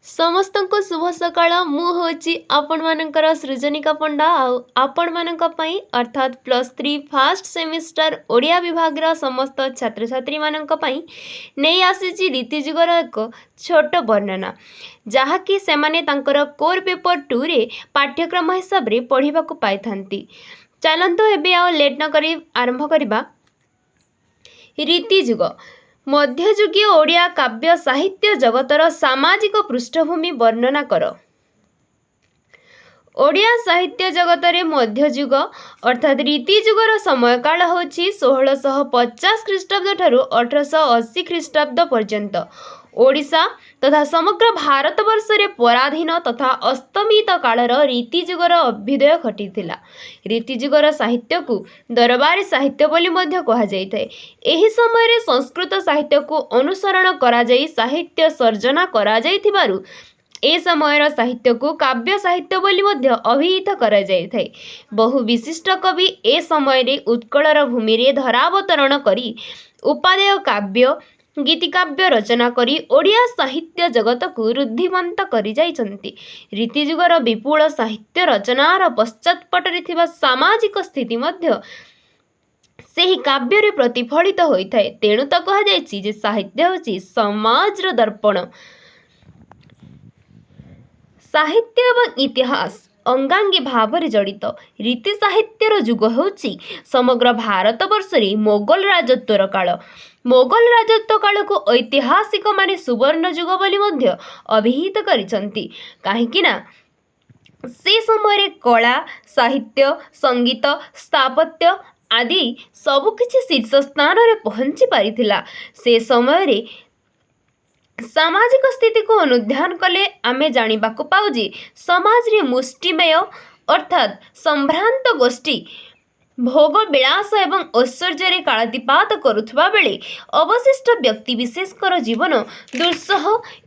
ସମସ୍ତଙ୍କୁ ଶୁଭ ସକାଳ। ମୁଁ ହେଉଛି ଆପଣମାନଙ୍କର ସୃଜନିକା ପଣ୍ଡା, ଆଉ ଆପଣମାନଙ୍କ ପାଇଁ ଅର୍ଥାତ୍ +3 ଫାର୍ଷ୍ଟ ସେମିଷ୍ଟାର ଓଡ଼ିଆ ବିଭାଗର ସମସ୍ତ ଛାତ୍ରଛାତ୍ରୀମାନଙ୍କ ପାଇଁ ନେଇ ଆସିଛି ରୀତିଯୁଗର ଏକ ଛୋଟ ବର୍ଣ୍ଣନା, ଯାହାକି ସେମାନେ ତାଙ୍କର କୋର୍ ପେପର୍ 2ରେ ପାଠ୍ୟକ୍ରମ ହିସାବରେ ପଢ଼ିବାକୁ ପାଇଥାନ୍ତି। ଚାଲନ୍ତୁ, ଏବେ ଆଉ ଲେଟ୍ ନ କରି ଆରମ୍ଭ କରିବା। ରୀତିଯୁଗ, ମଧ୍ୟଯୁଗୀୟ ଓଡ଼ିଆ କାବ୍ୟ ସାହିତ୍ୟ ଜଗତର ସାମାଜିକ ପୃଷ୍ଠଭୂମି ବର୍ଣ୍ଣନା କର। ଓଡ଼ିଆ ସାହିତ୍ୟ ଜଗତରେ ମଧ୍ୟଯୁଗ ଅର୍ଥାତ୍ ରୀତିଯୁଗର ସମୟକାଳ ହେଉଛି 1650 ଖ୍ରୀଷ୍ଟାବ୍ଦ ଠାରୁ 1880 ଖ୍ରୀଷ୍ଟାବ୍ଦ ପର୍ଯ୍ୟନ୍ତ। ଓଡ଼ିଶା ତଥା ସମଗ୍ର ଭାରତବର୍ଷରେ ପରାଧୀନ ତଥା ଅସ୍ତମିତ କାଳର ରୀତିଯୁଗର ଅଭ୍ୟୁଦୟ ଘଟିଥିଲା। ରୀତିଯୁଗର ସାହିତ୍ୟକୁ ଦରବାରୀ ସାହିତ୍ୟ ବୋଲି ମଧ୍ୟ କୁହାଯାଇଥାଏ। ଏହି ସମୟରେ ସଂସ୍କୃତ ସାହିତ୍ୟକୁ ଅନୁସରଣ କରାଯାଇ ସାହିତ୍ୟ ସର୍ଜନା କରାଯାଇଥିବାରୁ ଏ ସମୟର ସାହିତ୍ୟକୁ କାବ୍ୟ ସାହିତ୍ୟ ବୋଲି ମଧ୍ୟ ଅଭିହିତ କରାଯାଇଥାଏ। ବହୁ ବିଶିଷ୍ଟ କବି ଏ ସମୟରେ ଉତ୍କଳର ଭୂମିରେ ଧରାବତରଣ କରି ଉପାଦେୟ କାବ୍ୟ, ଗୀତିକାବ୍ୟ ରଚନା କରି ଓଡ଼ିଆ ସାହିତ୍ୟ ଜଗତକୁ ଋଦ୍ଧିମନ୍ତ କରିଯାଇଛନ୍ତି। ରୀତିଯୁଗର ବିପୁଳ ସାହିତ୍ୟ ରଚନାର ପଶ୍ଚାତ୍ପଟରେ ଥିବା ସାମାଜିକ ସ୍ଥିତି ମଧ୍ୟ ସେହି କାବ୍ୟରେ ପ୍ରତିଫଳିତ ହୋଇଥାଏ। ତେଣୁ ତ କୁହାଯାଇଛି ଯେ ସାହିତ୍ୟ ହେଉଛି ସମାଜର ଦର୍ପଣ। ସାହିତ୍ୟ ଏବଂ ଇତିହାସ ଅଙ୍ଗାଙ୍ଗୀ ଭାବରେ ଜଡ଼ିତ। ରୀତି ସାହିତ୍ୟର ଯୁଗ ହେଉଛି ସମଗ୍ର ଭାରତବର୍ଷରେ ମୋଗଲ ରାଜତ୍ୱର କାଳ। ମୋଗଲ ରାଜତ୍ୱ କାଳକୁ ଐତିହାସିକମାନେ ସୁବର୍ଣ୍ଣ ଯୁଗ ବୋଲି ମଧ୍ୟ ଅଭିହିତ କରିଛନ୍ତି, କାହିଁକି ନା ସେ ସମୟରେ କଳା, ସାହିତ୍ୟ, ସଙ୍ଗୀତ, ସ୍ଥାପତ୍ୟ ଆଦି ସବୁକିଛି ଶୀର୍ଷ ସ୍ଥାନରେ ପହଞ୍ଚି ପାରିଥିଲା। ସେ ସମୟରେ ସାମାଜିକ ସ୍ଥିତିକୁ ଅନୁଧ୍ୟାନ କଲେ ଆମେ ଜାଣିବାକୁ ପାଉ ଯେ ସମାଜରେ ମୁଷ୍ଟିମେୟ ଅର୍ଥାତ୍ ସମ୍ଭ୍ରାନ୍ତ ଗୋଷ୍ଠୀ ଭୋଗ ବିଳାସ ଏବଂ ଐଶ୍ୱର୍ଯ୍ୟରେ କାଳାତିପାତ କରୁଥିବା ବେଳେ ଅବଶିଷ୍ଟ ବ୍ୟକ୍ତିବିଶେଷଙ୍କର ଜୀବନ ଦୁଃସହ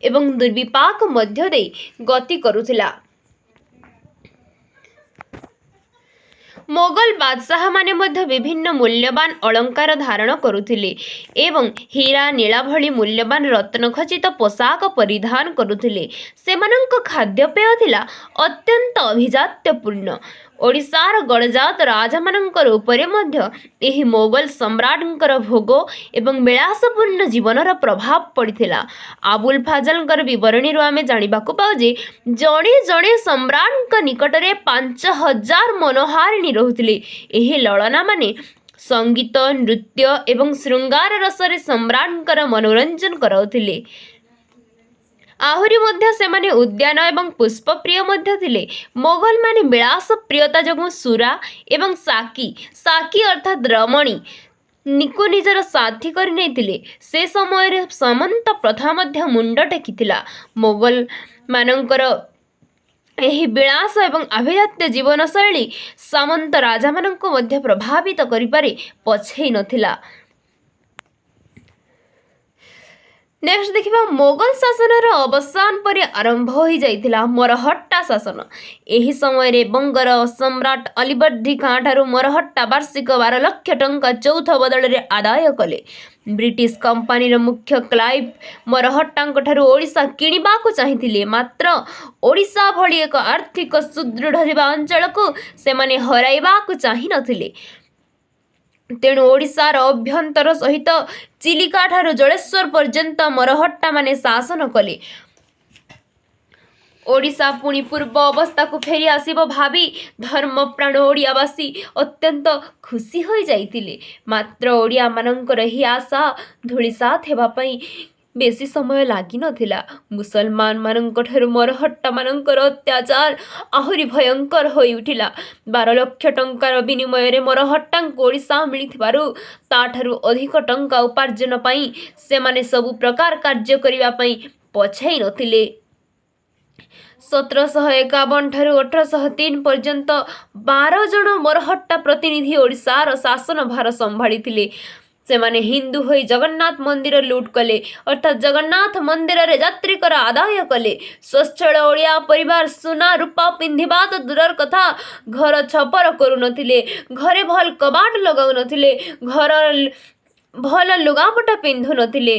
ଏବଂ ଦୁର୍ବିପାକ ମଧ୍ୟ ଦେଇ ଗତି କରୁଥିଲା। ମୋଗଲ ବାଦଶାହମାନେ ମଧ୍ୟ ବିଭିନ୍ନ ମୂଲ୍ୟବାନ ଅଳଙ୍କାର ଧାରଣ କରୁଥିଲେ ଏବଂ ହୀରା, ନୀଳା ଭଳି ମୂଲ୍ୟବାନ ରତ୍ନଖଚିତ ପୋଷାକ ପରିଧାନ କରୁଥିଲେ। ସେମାନଙ୍କ ଖାଦ୍ୟପେୟ ଥିଲା ଅତ୍ୟନ୍ତ ଆଭିଜାତ୍ୟପୂର୍ଣ୍ଣ। ଓଡ଼ିଶାର ଗଡ଼ଜାତ ରାଜାମାନଙ୍କର ଉପରେ ମଧ୍ୟ ଏହି ମୋଗଲ ସମ୍ରାଟଙ୍କର ଭୋଗ ଏବଂ ବିଳାସପୂର୍ଣ୍ଣ ଜୀବନର ପ୍ରଭାବ ପଡ଼ିଥିଲା। ଆବୁଲ ଫାଜଲଙ୍କର ବିବରଣୀରୁ ଆମେ ଜାଣିବାକୁ ପାଉ ଯେ ଜଣେ ଜଣେ ସମ୍ରାଟଙ୍କ ନିକଟରେ 5000 ମନୋହାରିଣୀ ରହୁଥିଲେ। ଏହି ଲଳନାମାନେ ସଙ୍ଗୀତ, ନୃତ୍ୟ ଏବଂ ଶୃଙ୍ଗାର ରସରେ ସମ୍ରାଟଙ୍କର ମନୋରଞ୍ଜନ କରାଉଥିଲେ। ଆହୁରି ମଧ୍ୟ ସେମାନେ ଉଦ୍ୟାନ ଏବଂ ପୁଷ୍ପପ୍ରିୟ ମଧ୍ୟ ଥିଲେ। ମୋଗଲମାନେ ବିଳାସ ପ୍ରିୟତା ଯୋଗୁଁ ସୁରା ଏବଂ ସାକି, ସାକି ଅର୍ଥାତ୍ ରମଣୀ କୁ ନିଜର ସାଥୀ କରିନେଇଥିଲେ। ସେ ସମୟରେ ସାମନ୍ତ ପ୍ରଥା ମଧ୍ୟ ମୁଣ୍ଡ ଟେକିଥିଲା। ମୋଗଲମାନଙ୍କର ଏହି ବିଳାସ ଏବଂ ଆଭିଜାତ୍ୟ ଜୀବନଶୈଳୀ ସାମନ୍ତ ରାଜାମାନଙ୍କୁ ମଧ୍ୟ ପ୍ରଭାବିତ କରିବାରେ ପଛେଇ ନଥିଲା। ନେକ୍ସଟ ଦେଖିବା, ମୋଗଲ ଶାସନର ଅବସାନ ପରେ ଆରମ୍ଭ ହୋଇଯାଇଥିଲା ମରହଟ୍ଟା ଶାସନ। ଏହି ସମୟରେ ବଙ୍ଗର ସମ୍ରାଟ ଅଲିବର୍ଦ୍ଦି ଖାଁ ଠାରୁ ମରହଟ୍ଟା ବାର୍ଷିକ 12 ଲକ୍ଷ ଟଙ୍କା ଚୌଥ ବଦଳରେ ଆଦାୟ କଲେ। ବ୍ରିଟିଶ କମ୍ପାନୀର ମୁଖ୍ୟ କ୍ଲାଇଭ୍ ମରହଟ୍ଟାଙ୍କ ଠାରୁ ଓଡ଼ିଶା କିଣିବାକୁ ଚାହିଁଥିଲେ। ମାତ୍ର ଓଡ଼ିଶା ଭଳି ଏକ ଆର୍ଥିକ ସୁଦୃଢ଼ ଥିବା ଅଞ୍ଚଳକୁ ସେମାନେ ହରାଇବାକୁ ଚାହିଁନଥିଲେ। ତେଣୁ ଓଡ଼ିଶାର ଅଭ୍ୟନ୍ତର ସହିତ ଚିଲିକାଠାରୁ ଜଳେଶ୍ୱର ପର୍ଯ୍ୟନ୍ତ ମରହଟ୍ଟାମାନେ ଶାସନ କଲେ। ଓଡ଼ିଶା ପୁଣି ପୂର୍ବ ଅବସ୍ଥାକୁ ଫେରି ଆସିବ ଭାବି ଧର୍ମପ୍ରାଣ ଓଡ଼ିଆବାସୀ ଅତ୍ୟନ୍ତ ଖୁସି ହୋଇଯାଇଥିଲେ। ମାତ୍ର ଓଡ଼ିଆମାନଙ୍କର ଏହି ଆଶା ଧୂଳିସାତ୍ ହେବା ପାଇଁ ବେଶୀ ସମୟ ଲାଗିନଥିଲା। ମୁସଲମାନମାନଙ୍କଠାରୁ ମରହଟ୍ଟାମାନଙ୍କର ଅତ୍ୟାଚାର ଆହୁରି ଭୟଙ୍କର ହୋଇଉଠିଲା। 12 ଲକ୍ଷ ଟଙ୍କାର ବିନିମୟରେ ମରହଟ୍ଟାଙ୍କୁ ଓଡ଼ିଶା ମିଳିଥିବାରୁ ତାଠାରୁ ଅଧିକ ଟଙ୍କା ଉପାର୍ଜନ ପାଇଁ ସେମାନେ ସବୁ ପ୍ରକାର କାର୍ଯ୍ୟ କରିବା ପାଇଁ ପଛେଇ ନଥିଲେ। 1751 ଠାରୁ 1803 ପର୍ଯ୍ୟନ୍ତ 12 ଜଣ ମରହଟ୍ଟା ପ୍ରତିନିଧି ଓଡ଼ିଶାର ଶାସନ ଭାର ସମ୍ଭାଳିଥିଲେ। ସେମାନେ ହିନ୍ଦୁ ହୋଇ ଜଗନ୍ନାଥ ମନ୍ଦିର ଲୁଟ୍ କଲେ, ଅର୍ଥାତ୍ ଜଗନ୍ନାଥ ମନ୍ଦିରରେ ଯାତ୍ରୀକର ଆଦାୟ କଲେ। ସ୍ୱଚ୍ଛଳ ଓଡ଼ିଆ ପରିବାର ସୁନା ରୂପା ପିନ୍ଧିବା ତ ଦୂରର କଥା, ଘର ଛପର କରୁନଥିଲେ, ଘରେ ଭଲ କବାଟ ଲଗାଉନଥିଲେ, ଘର ଭଲ ଲୁଗାପଟା ପିନ୍ଧୁନଥିଲେ।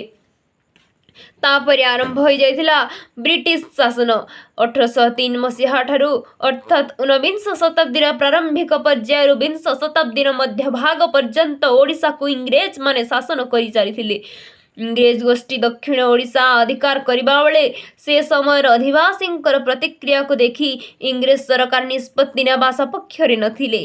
ତାପରେ ଆରମ୍ଭ ହୋଇଯାଇଥିଲା ବ୍ରିଟିଶ ଶାସନ। 1803 ମସିହା ଠାରୁ, ଅର୍ଥାତ୍ ଊନବିଂଶ ଶତାବ୍ଦୀର ପ୍ରାରମ୍ଭିକ ପର୍ଯ୍ୟାୟରୁ ବିଂଶ ଶତାବ୍ଦୀର ମଧ୍ୟଭାଗ ପର୍ଯ୍ୟନ୍ତ ଓଡ଼ିଶାକୁ ଇଂରେଜମାନେ ଶାସନ କରି ଚାଲିଥିଲେ। ଇଂରେଜ ଗୋଷ୍ଠୀ ଦକ୍ଷିଣ ଓଡ଼ିଶା ଅଧିକାର କରିବା ବେଳେ ସେ ସମୟର ଅଧିବାସୀଙ୍କର ପ୍ରତିକ୍ରିୟାକୁ ଦେଖି ଇଂରେଜ ସରକାର ନିଷ୍ପତ୍ତି ନେବା ସପକ୍ଷରେ ନଥିଲେ।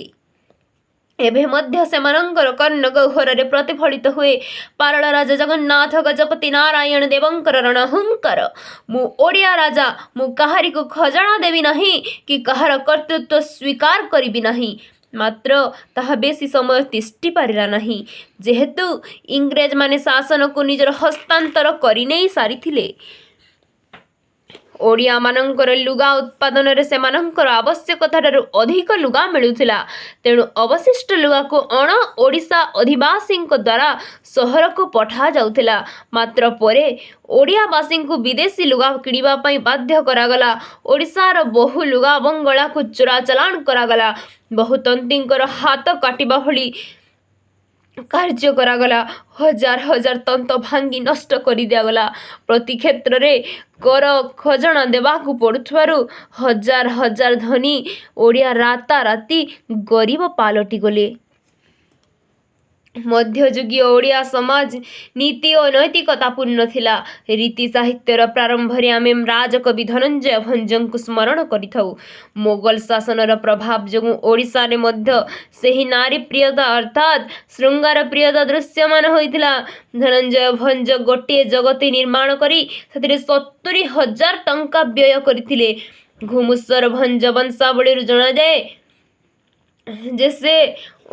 ଏବେ ମଧ୍ୟ ସେମାନଙ୍କର କର୍ଣ୍ଣଗହ୍ୱରରେ ପ୍ରତିଫଳିତ ହୁଏ ପାରଳା ରାଜା ଜଗନ୍ନାଥ ଗଜପତି ନାରାୟଣ ଦେବଙ୍କର ରଣହୁଙ୍କାର, "ମୁଁ ଓଡ଼ିଆ ରାଜା, ମୁଁ କାହାରିକୁ ଖଜଣା ଦେବି ନାହିଁ କି କାହାର କର୍ତ୍ତୃତ୍ୱ ସ୍ୱୀକାର କରିବି ନାହିଁ।" ମାତ୍ର ତାହା ବେଶୀ ସମୟ ତିଷ୍ଠି ପାରିଲା ନାହିଁ, ଯେହେତୁ ଇଂରେଜମାନେ ଶାସନକୁ ନିଜର ହସ୍ତାନ୍ତର କରିନେଇ ସାରିଥିଲେ। ଓଡ଼ିଆମାନଙ୍କର ଲୁଗା ଉତ୍ପାଦନରେ ସେମାନଙ୍କର ଆବଶ୍ୟକତାଠାରୁ ଅଧିକ ଲୁଗା ମିଳୁଥିଲା। ତେଣୁ ଅବଶିଷ୍ଟ ଲୁଗାକୁ ଅଣ ଓଡ଼ିଶା ଅଧିବାସୀଙ୍କ ଦ୍ୱାରା ସହରକୁ ପଠାଯାଉଥିଲା। ମାତ୍ର ପରେ ଓଡ଼ିଆବାସୀଙ୍କୁ ବିଦେଶୀ ଲୁଗା କିଣିବା ପାଇଁ ବାଧ୍ୟ କରାଗଲା। ଓଡ଼ିଶାର ବହୁ ଲୁଗା ବଙ୍ଗଳାକୁ ଚୋରାଚାଲାଣ କରାଗଲା। ବହୁ ତନ୍ତୀଙ୍କର ହାତ କାଟିବା ଭଳି କାର୍ଯ୍ୟ କରାଗଲା। ହଜାର ହଜାର ତନ୍ତ ଭାଙ୍ଗି ନଷ୍ଟ କରିଦିଆଗଲା। ପ୍ରତି କ୍ଷେତ୍ରରେ କର ଖଜଣା ଦେବାକୁ ପଡୁଥିବାରୁ ହଜାର ହଜାର ଧନୀ ଓଡ଼ିଆ ରାତାରାତି ଗରିବ ପାଲଟିଗଲେ। ମଧ୍ୟଯୁଗୀୟ ଓଡ଼ିଆ ସମାଜ ନୀତି ଓ ନୈତିକତାପୂର୍ଣ୍ଣ ଥିଲା। ରୀତି ସାହିତ୍ୟର ପ୍ରାରମ୍ଭରେ ଆମେ ରାଜକବି ଧନଞ୍ଜୟ ଭଞ୍ଜଙ୍କୁ ସ୍ମରଣ କରିଥାଉ। ମୋଗଲ ଶାସନର ପ୍ରଭାବ ଯୋଗୁଁ ଓଡ଼ିଶାରେ ମଧ୍ୟ ସେହି ନାରୀପ୍ରିୟତା ଅର୍ଥାତ୍ ଶୃଙ୍ଗାରପ୍ରିୟତା ଦୃଶ୍ୟମାନ ହୋଇଥିଲା। ଧନଞ୍ଜୟ ଭଞ୍ଜ ଗୋଟିଏ ଜଗତୀ ନିର୍ମାଣ କରି ସେଥିରେ 70,000 ଟଙ୍କା ବ୍ୟୟ କରିଥିଲେ। ଘୁମୁସର ଭଞ୍ଜ ବଂଶାବଳୀରୁ ଜଣାଯାଏ ଯେ ସେ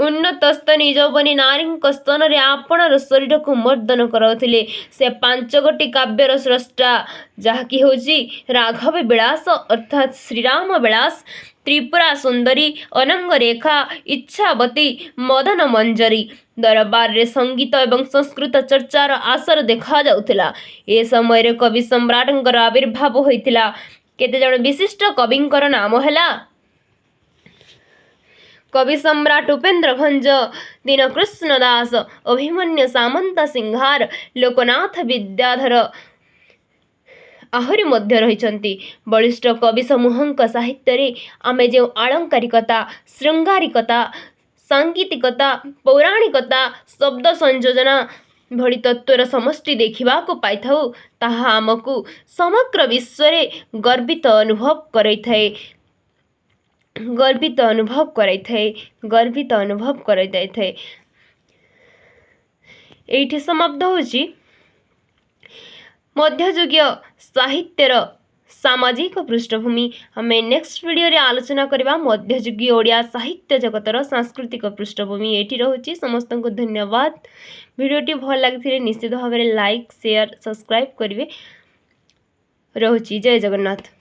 ଉନ୍ମତ୍ତସ୍ତନୀ ଯୌବନୀ ନାରୀଙ୍କ ସ୍ତନରେ ଆପଣାର ଶରୀରକୁ ମର୍ଦନ କରାଉଥିଲେ। ସେ ପାଞ୍ଚଗୋଟି କାବ୍ୟର ସ୍ରଷ୍ଟା, ଯାହାକି ହେଉଛି ରାଘବ ବିଳାସ ଅର୍ଥାତ୍ ଶ୍ରୀରାମ ବିଳାସ, ତ୍ରିପୁରା ସୁନ୍ଦରୀ, ଅନଙ୍ଗରେଖା, ଇଚ୍ଛାବତୀ, ମଦନ ମଞ୍ଜରୀ। ଦରବାରରେ ସଙ୍ଗୀତ ଏବଂ ସଂସ୍କୃତ ଚର୍ଚ୍ଚାର ଆସର ଦେଖାଯାଉଥିଲା। ଏ ସମୟରେ କବି ସମ୍ରାଟଙ୍କର ଆବିର୍ଭାବ ହୋଇଥିଲା। କେତେଜଣ ବିଶିଷ୍ଟ କବିଙ୍କର ନାମ ହେଲା କବି ସମ୍ରାଟ ଉପେନ୍ଦ୍ର ଭଞ୍ଜ, ଦୀନକୃଷ୍ଣ ଦାସ, ଅଭିମନ୍ୟୁ ସାମନ୍ତସିଂହାର, ଲୋକନାଥ ବିଦ୍ୟାଧର ଆହୁରି ମଧ୍ୟ ରହିଛନ୍ତି। ବଳିଷ୍ଠ କବି ସମୂହଙ୍କ ସାହିତ୍ୟରେ ଆମେ ଯେଉଁ ଆଳଙ୍କାରିକତା, ଶୃଙ୍ଗାରିକତା, ସାଙ୍ଗୀତିକତା, ପୌରାଣିକତା, ଶବ୍ଦ ସଂଯୋଜନା ଭଳି ତତ୍ତ୍ୱର ସମଷ୍ଟି ଦେଖିବାକୁ ପାଇଥାଉ, ତାହା ଆମକୁ ସମଗ୍ର ବିଶ୍ୱରେ ଗର୍ବିତ ଅନୁଭବ କରାଇଥାଏ, ଗର୍ବିତ ଅନୁଭବ କରାଇଥାଏ, ଗର୍ବିତ ଅନୁଭବ କରାଯାଇଥାଏ। ଏଇଠି ସମାପ୍ତ ହେଉଛି ମଧ୍ୟଯୁଗୀୟ ସାହିତ୍ୟର ସାମାଜିକ ପୃଷ୍ଠଭୂମି। ଆମେ ନେକ୍ସଟ ଭିଡ଼ିଓରେ ଆଲୋଚନା କରିବା ମଧ୍ୟଯୁଗୀୟ ଓଡ଼ିଆ ସାହିତ୍ୟ ଜଗତର ସାଂସ୍କୃତିକ ପୃଷ୍ଠଭୂମି। ଏଇଠି ରହୁଛି। ସମସ୍ତଙ୍କୁ ଧନ୍ୟବାଦ। ଭିଡ଼ିଓଟି ଭଲ ଲାଗିଥିଲେ ନିଶ୍ଚିତ ଭାବରେ ଲାଇକ୍, ସେୟାର, ସବସ୍କ୍ରାଇବ୍ କରିବେ। ରହୁଛି। ଜୟ ଜଗନ୍ନାଥ।